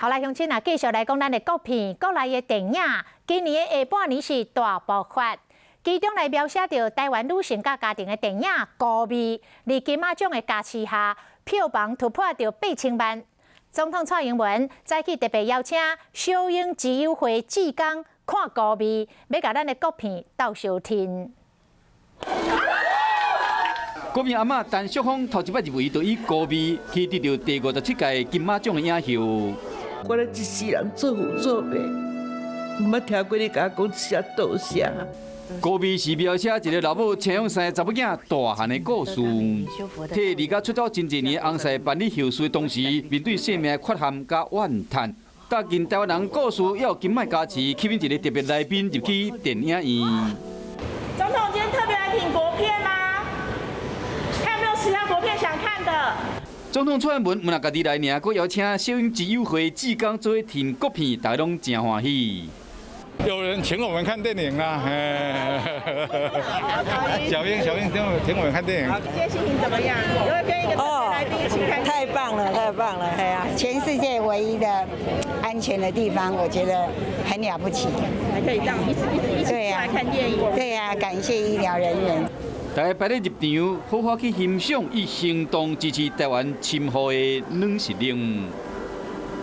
好來，鄉親啊，繼續來講咱的國片，國內的電影，今年的下半年是大爆發。其中來描寫著台灣女性佮家庭的電影《孤味》，佇金馬獎的加持下，票房突破著8000萬。總統蔡英文早起特別邀請小英之友會志工看《孤味》，欲共咱的國片鬥相挺。國民阿嬤陳淑芳頭一擺入圍，就以《孤味》去得著第57屆金馬獎的影后。我咧一世人做父做母，毋捌聽過你共我講一聲多謝。孤味是描寫一个老母生養三个查某囝大漢的故事，替離家出走真濟年的翁婿辦理後事的同時，面對生命的缺陷佮怨嘆。搭近台灣人故事，也有金馬加持，吸引一个特別來賓入去電影院。總統今天特別來挺國片嗎？還有沒有其他國片想看的？總統蔡英文毋但家己來爾，閣邀請小英之友會志工做伙挺國片，大家攏誠歡喜。有人請我們看電影啦，小英，小英請我們看電影。今天心情怎麼樣？有沒有跟一個特別來賓一起看？太棒了，太棒了！哎呀，全世界唯一的安全的地方，我覺得很了不起。還可以這樣一直一直一起出來看電影。對呀，感謝醫療人員。大家排咧入場，好好去欣賞以行動支持台灣深厚的軟實力。